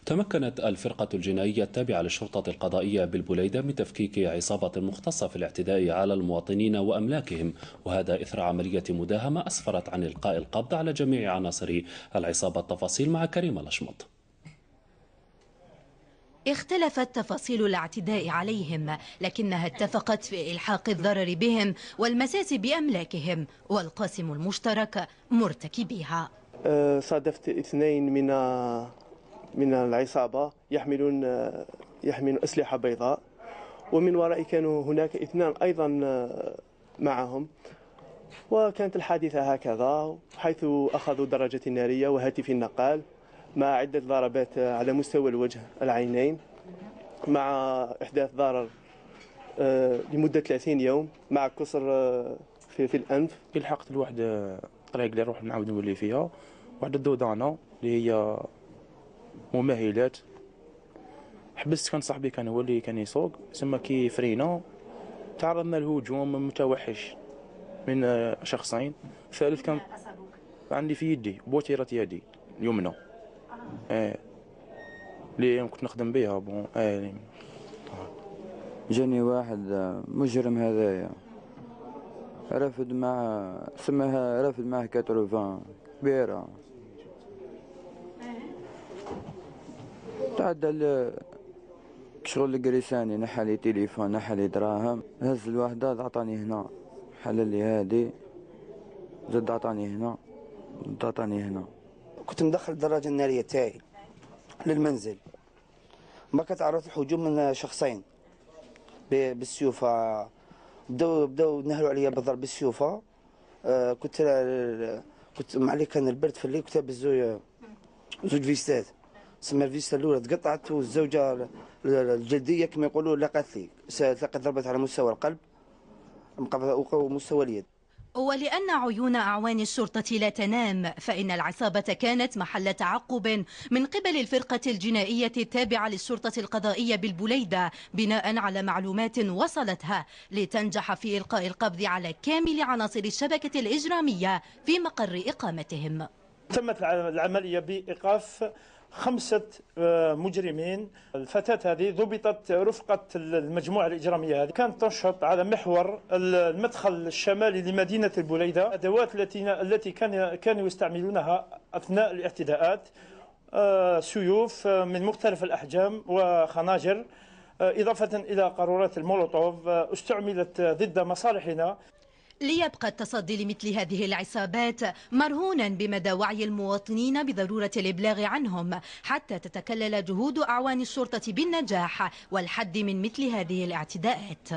تمكنت الفرقة الجنائية التابعة للشرطة القضائية بالبليدة من تفكيك عصابة مختصة في الاعتداء على المواطنين وأملاكهم، وهذا إثر عملية مداهمة أسفرت عن إلقاء القبض على جميع عناصر العصابة. التفاصيل مع كريمة الأشمط. اختلفت تفاصيل الاعتداء عليهم، لكنها اتفقت في إلحاق الضرر بهم والمساس بأملاكهم، والقاسم المشترك مرتكبيها. صادفت اثنين من العصابة يحملون أسلحة بيضاء، ومن ورائي كانوا هناك اثنان أيضا معهم، وكانت الحادثة هكذا، حيث أخذوا دراجة نارية وهاتف النقال مع عدة ضربات على مستوى الوجه العينين، مع إحداث ضرر لمدة 30 يوم مع كسر في الأنف. لحقت لواحد الطريق اللي نروح نعاود نولي فيها، واحد الدودانة اللي هي ممهلات، حبست، كان صاحبي كان هو اللي كان يسوق، سما كي فرينا تعرضنا لهجوم متوحش من شخصين، ثالث كان عندي في يدي بوتيرة يدي اليمنى اللي كنت نخدم بها. bon جاني واحد مجرم هذايا رافد مع سماها رافد معاه 80 كبيرة، تعدى شغل الكريساني، نحى لي تليفون، نحى لي دراهم، هز الوحدة عطاني هنا، حلل لي هادي، زاد عطاني هنا، زاد عطاني هنا. كنت مدخل الدراجة النارية تاعي للمنزل، ما كتعرضت لهجوم من شخصين بالسيوفة، بداو نهلوا عليا بالضرب بالسيوفة. كنت معلي كان البرد في الليل، كنت لابس زوج فيستات، سما الفيستا الاولى تقطعت، والزوجة الجلدية كما يقولوا لقت لي، تلقت ضربت على مستوى القلب ومستوى اليد. ولأن عيون أعوان الشرطة لا تنام، فإن العصابة كانت محل تعقب من قبل الفرقة الجنائية التابعة للشرطة القضائية بالبليدة، بناء على معلومات وصلتها لتنجح في إلقاء القبض على كامل عناصر الشبكة الإجرامية في مقر إقامتهم. تمت العملية بإيقاف 5 مجرمين. الفتاة هذه ضبطت رفقة المجموعة الإجرامية هذه، كانت تنشط على محور المدخل الشمالي لمدينة البليدة. الأدوات التي كانوا يستعملونها أثناء الاعتداءات سيوف من مختلف الأحجام وخناجر، إضافة إلى قارورات المولوتوف استعملت ضد مصالحنا. ليبقى التصدي لمثل هذه العصابات مرهونا بمدى وعي المواطنين بضرورة الإبلاغ عنهم، حتى تتكلل جهود أعوان الشرطة بالنجاح والحد من مثل هذه الاعتداءات.